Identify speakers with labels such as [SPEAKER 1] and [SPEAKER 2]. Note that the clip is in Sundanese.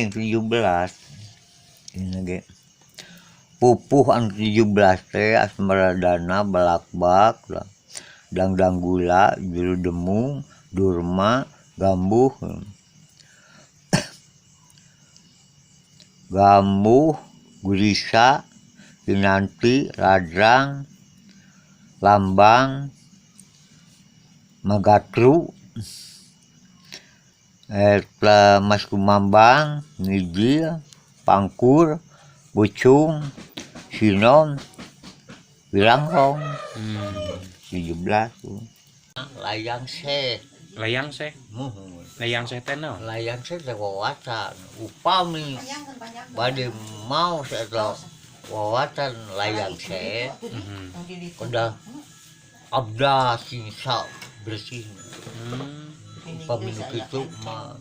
[SPEAKER 1] Teuing 17 ini ge pupuh anu 17 teh Asmaradana, Balakbak, Dangdang Gula, Juru Demung, Durma, Gambuh, Gambuh, Gurisa, Kinanti, Ladrang, Lambang, Magatru, eta Mas Kumambang, Nijil, Pangkur, Bucung, Sinom, Wilangrong. 17 tuh. Layang seh.
[SPEAKER 2] Layang seh.
[SPEAKER 1] Muhun.
[SPEAKER 2] Layang seh teh naon?
[SPEAKER 1] Layang seh teh wawasan. Upami bade maos eta wawasan layang seh kedah abda sing bersih. Upami nu kitu mah.